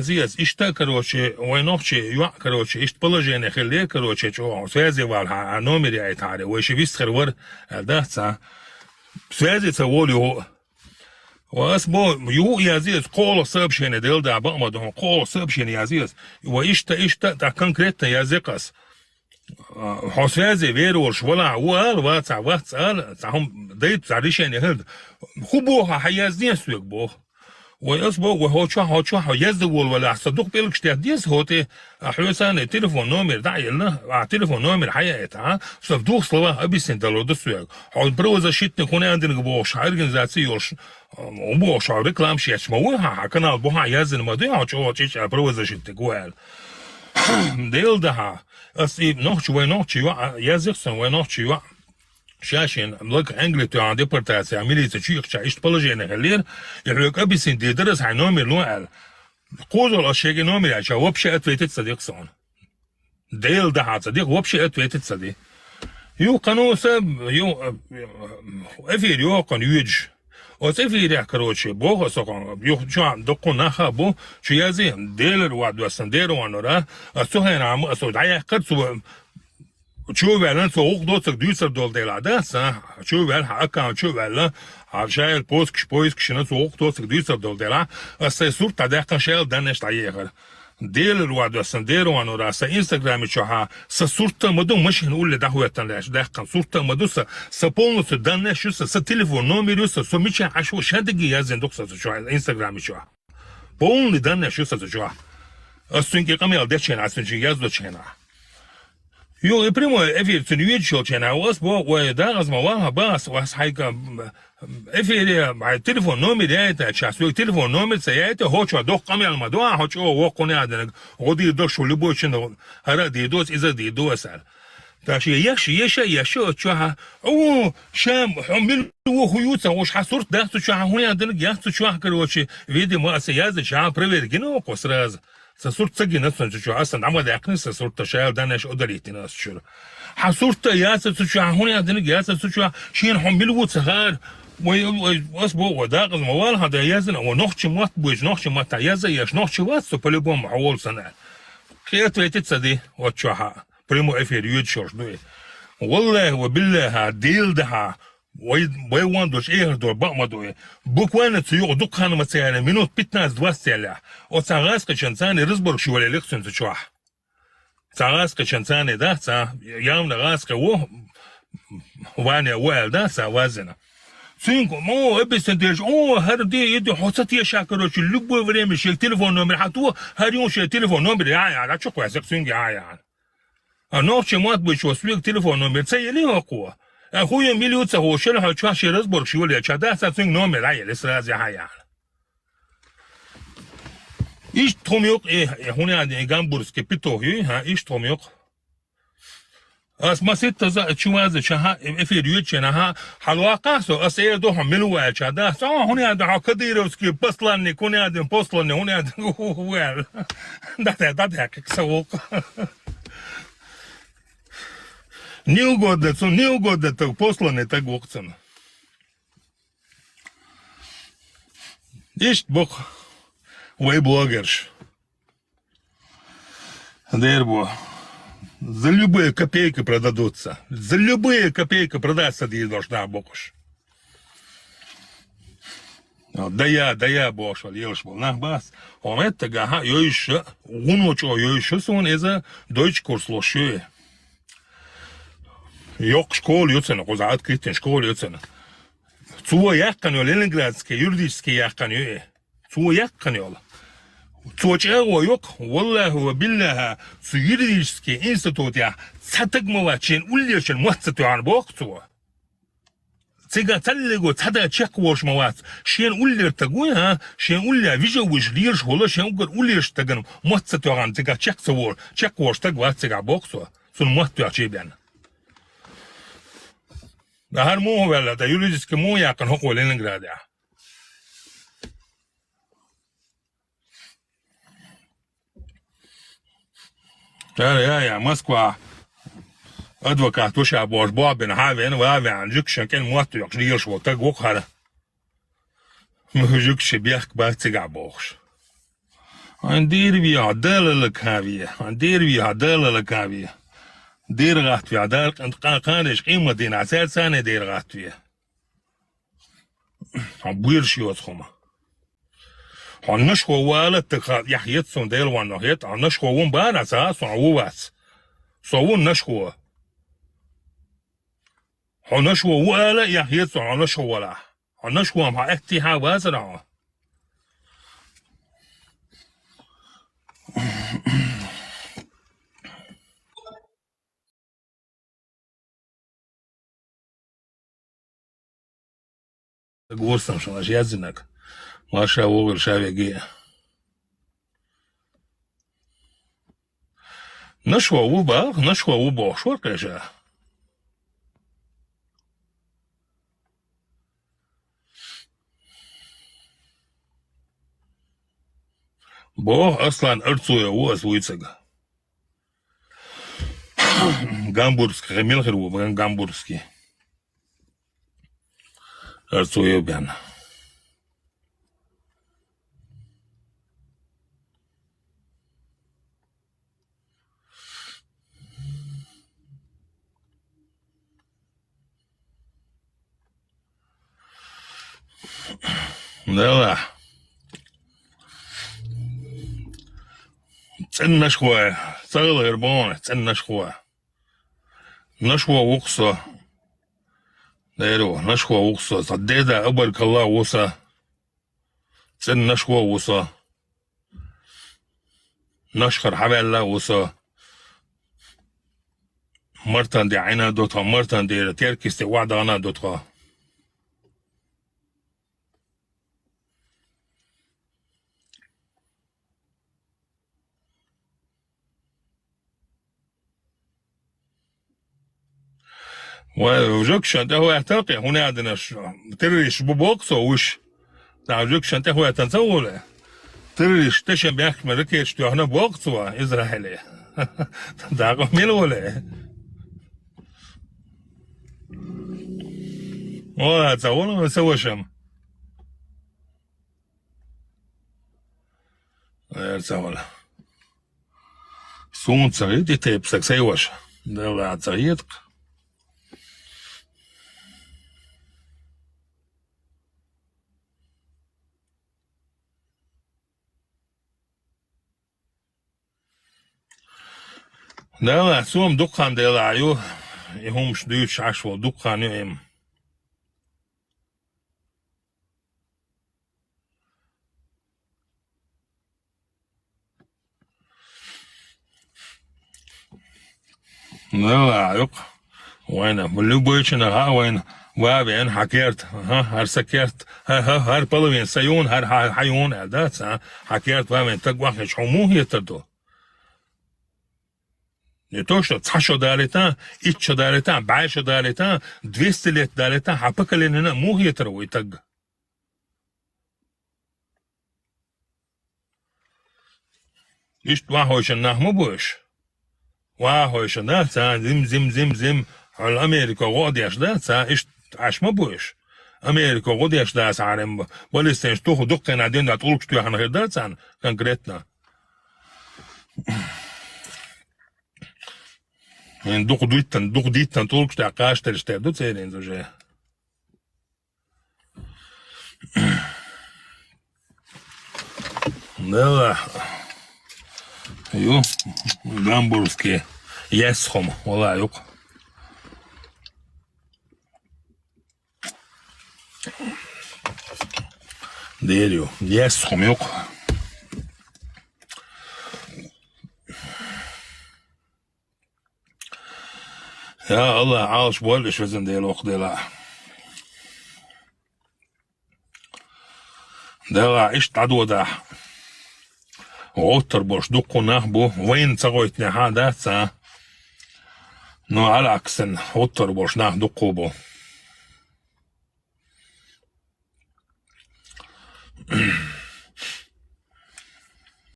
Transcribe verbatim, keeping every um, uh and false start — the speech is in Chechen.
язъе ас, иштта, короче, вай нохчи йоӀ, короче, иштта положение хилла, короче, чӀоагӀа связи валахь, а номер яйта хьара, вай ши вист хир вар, аьлла, дац, а? Связи ца волу юху. Ва ас бо, юху язъе ас, кхоалгӀа сообщение делла да, бакъ ма ду хьуна, кхоалгӀа сообщение язъе ас. Ва иштта, иштта, тӀаккха конкретно язъе ас. А, хьо связи вер волуш валахь, ву ала, вацахь, вац ала, цхьа хӀума дайта, цхьа решение хилла. ХӀун боху, хьан яздина соьга боху. Вай ас боху, вай хьо чохь, хьо чохь, хьо язда волу валахь, сан дукха пӀелгаш тӀе деза хӀоте, а хьоьсана телефон номер дӀа а елла, а телефон номер хьаяйта, а, со в двух словах объяснить дало ду соьга. Хьо правозащитник хӀун аьлла динарг бохуш, хьан организаци йолуш, а, бохуш, хьо рекламаш етташ ма ву, хьан, хьан канал бу хьан яздина ма ду, хьо чӀогӀа чӀичӀа правозащитник ву аьлла. Дела дахьа, ас и нохчи, вай нохчи йоӀ, а, язъе сан вай нохчи йоӀ. Ша шен лаг Англи тоьхна депортация, милица чу ихча, иштта положение хилира, и хьоьга объяснить дийр дара ас хьайн номер ло аьлла. Кхозал ас шега номер яьлча, вообще ответить ца дикъ суна. Дела дахьа ца дикъ, вообще ответить ца ди. Ю кхано са, ю, э, эфир йо кхана юьдаш. Оцу эфирехь, короче, боху аса кхана, ю чу доккхун наха бу, чу язи, Делар вад васан, дера ваннара, ас цу хенахь ма аса дӀаяьккхар цу Чу а ваьлла, цо гӀуллакх доцург дуьйцур долу делахь, да, сан? Чу а ваьлла, хьан аккаунт чу а ваьлла, хьан шайла поскаш, поискаш йина, цо гӀуллакх доцург дуьйцур долу делахь, ас сайн сурт дӀадаьккхина, шайла даннеш дӀаехар. Делар вад ас сан, дера ваннара, сан инстаграми чохьа, сан сурт а ма ду, машина улле дӀахӀоьттина лаьш даьккхина, сурт а ма ду сан, сан полностью даннеш ю сан, сан телефон номер ю сан, со мичахь Ӏаш ву, шадиге яздина ду сан цу чохь, инстаграми чохь. Полный даннеш ю сан цу чохь. Ас цуьнга и къамел дечу хенахь, ас цуьнга яздочу хенахь. Ю, и прямой эфир цуьнан йоьдуш йолчу хенахь, ас боху, вай дагӀаза ма валахь, бахас, вас хьайга, м, эфире, хьайн телефон номер яйта, час вай телефон номер ца яйта, хьо чохь доккха къамел ма ду, хьо чӀогӀа воккхунна а динарг, гӀо дийр догуш ву любой чуьнан, хӀара а дийр доцу, иза а дийр доцу аьлла. Ша еш, еша, еша оцу чохьа. О, ша, хьо мила ву, хӀун ю ца хууш, хьан сурт дац цу чохьа, хӀун ян динарг яц цу чохь, короче, видимо, аса яздича, хьан проверь гина оха сразу. Сан сурт ца гина цунна цу чохь, аса дӀа ма даьккхина сан сурт, шайла даннеш удалить дина аса чуьра. Хьан сурт а яц цу чохь, хӀун ян динарг яц цу чохь, шена хьо мила ву ца хаара. Вай, вай, ас боху, вай дакъаза ма вала хьан да яздина, вай нохчи мотт буьйцу, нохчи маттахь яза еш, нохчи вац со по-любому хьо волу санна. Кхета вайтица ди, оцу чохьа. Прямой эфир йоьдуш йолуш ду и. Валлахьи ва биллахьа, дийла дахьа, вай, вай ван долуш эхар долу бакъ ма ду и. Буквально цу юкъа дукха хан ма ца яьлла, минут пятнадцать-двадцать яьллехь. Оцу цхьа гӀазкхичан царна разборгаш йолаелира цуьнан цу чохь. Цхьа гӀазкхичан царна, да, цхьа явно гӀазкхи ву, Ваня ву аьлла, да, цхьа вазина. Цуьнга, о, эббисина дерш, о, хӀара де, иди, хьо ца тешахь, короче, любое время шега телефон номер хьан то, хӀара юн шега телефон номер, я, я, я, чу кхоьссира цуьнга, я, я. А нохчи мотт буьйцучо соьга телефон номер ца елли хӀокхо? А хӀун ю, мила ю ца хууш, шел хьо чохь шен разборгаш йолаелча, дац цуьнга номер, а, елли сразу, хьан яхьна. Иштта хӀума юкъ, э, э, хӀун ян, э, гамбургский петух юй, хьан, иштта хӀума юкъ. Ас маситтаза чу ваза чаха, э, эфир йоьдучу хенахьа, хьалваккхахь со, ас эр ду хьо мила ву аьлча, да, со хӀун ян ду хьо кадыровский посланник, хӀун ян ду посланник, хӀун ян ду, хӀу, хӀу, хӀу аьлла. Да, да, да, да, как со воккха. Неугодно цунна, неугодно таг, посланный таг воккха цунна. Иштта боккха вай блогерш. Дер бу. За любые копейки продадутся. За любые копейки продаться дийр долуш нах боккхуш. Да я, да я, бохуш вала лелаш болу нах бац. Хьо меттага хьа йойуш, гӀуно чӀо йойуш суна иза дойчу курс луш ю. Йоккха школа ю цуьнан, кхуза открытый школа ю цуьнан. Цо яьккхина йолу ленинградский, юридический яьккхина ю и. Цо яьккхина йолу. Цо чӀагӀо йоккха, валлахьа ва биллахьа, цу юридический институтехь цхьа таг ма вац, шен уллерчун мотт ца тоьхна боху цо. Цига цхьаллиго цхьа да чекхволуш ма вац. Шен уллер таг вуй, а? Шен улле вижа вуьш лелаш волу, шен уггар уллерчу тагана мотт ца тоьхна цига чекх ца волу, чекхволуш таг вац цига боху цо. Цунна мотт тоьхчий бен. ХӀара муха ваьлла, дан юридически муха яьккхина хӀокхо Ленинградехь? Яра, я, я, Москва. Адвокат ву ша бохуш, бохбина, хьа а веана, ва а веана, жуьгташна кӀен мотт йоккхуш, лелаш волу таг ву-кх хӀара. Жуьгташи бехк бац цигахь бохуш. Хьайн дийр ве, хьо Дала лакхаве, хьайн дийр ве, хьо Дала лакхаве. Дийр гӀатве, хьо Дала къан-, къан-, къанреш къемат дийнахь, цаьрца царна дийр гӀатве. Хьо буьраш йоцу хӀума. Хьо Нашхо ву ала, тӀаккха яхь еццун Дела ваннах ета, хьо Нашхо вун бара, ца, со ву вац. Со ву Нашхо. Хьо Нашхо ву ала, яхь еццун хьо Нашхо валахь. Хьо Нашхо ма хьо аьттехьа вацара хьо. Гурсам шалаш язинаг. Ваша вогӀир шавеги. Нашхо ву бах, Нашхо ву бох, шор кхеша. Бох, Аслан Арцуев ву ас вуйцаг. Гамбургский, мел хир ву, Гам-, Гамбургский. Арцуев бен. Дела. ЦӀена Нашхо, ца гӀала хир боху, цӀена Нашхо. Нашхо ву-кх со. Дера ву, Нашхо ву-кх со. Сан деда Абаркалла ву со. ЦӀена Нашхо ву со. Нашхара хьаваьлла ву со. Мартан де Ӏина ду тхо, Мартан дера Теркисте охьадахана ду тхо. Вай, жугташна тӀехӀоьттина кхин, хӀун аьлла динарш, террористаш бу боху цо уьш. ТӀаккха жугташна тӀехӀоьттина ца волу? Террористаш тешан бехкаш ракеташ тоьхна боху цо Израиле. ТӀаккха мила волу? Вала ца волу, сан ваша. Эр ца вала. Суна ца хета и тайпа стаг, сан ваша. Дела ца хета-кх. Дела, сом дукха хан дела ю, и хӀумаш дуьйцуш Ӏаш волу дукха хан ю и. Дела, юкъа. Вайна, любойчунна хаьа вайна, ва вен хьан керта, ха, хӀара сан керта, ха, ха, хӀара половина сан юна, хӀара хьан, хьан юна аьлла дац, ха, хьан керта ва вен стаг вахча хьуна муха хетар ду? Не то что цхьа шо далийта, итт шо далийта, бӀе шо далийта, двести лет далийта, хьан поколенина муха хетар ву и стаг? Иштта ваххойшан нах ма бу уьш. Ваххойшан, да, царна зим, зим, зим, зим, хьуна Америко гӀо а деш, да, царна иштта Ӏаш ма бу уьш. Америко гӀо деш дац хьарам бу. Палестинаш туху дуккхенна дин да тӀулгаш тоьхна хир да царна конкретно. Хьуна дукха диттан, дукха диттан тӀулгаш тӀе кхаш терш тера ду церан уже. Дела. Ю, гамбургский. Яьсса хӀума, вала юкъа. Дера ю, яьсса хӀума юкъа. Я АллахӀ, Ӏалаш бойла уьш, везан Дела, воккха Дела. Дела, иштта дӀадодахь. ГӀоттар болуш дуккха нах бу, вайна ца гӀойтинехь а дац, а? Ну, Ӏалаксина гӀоттар болуш нах дуккха бу.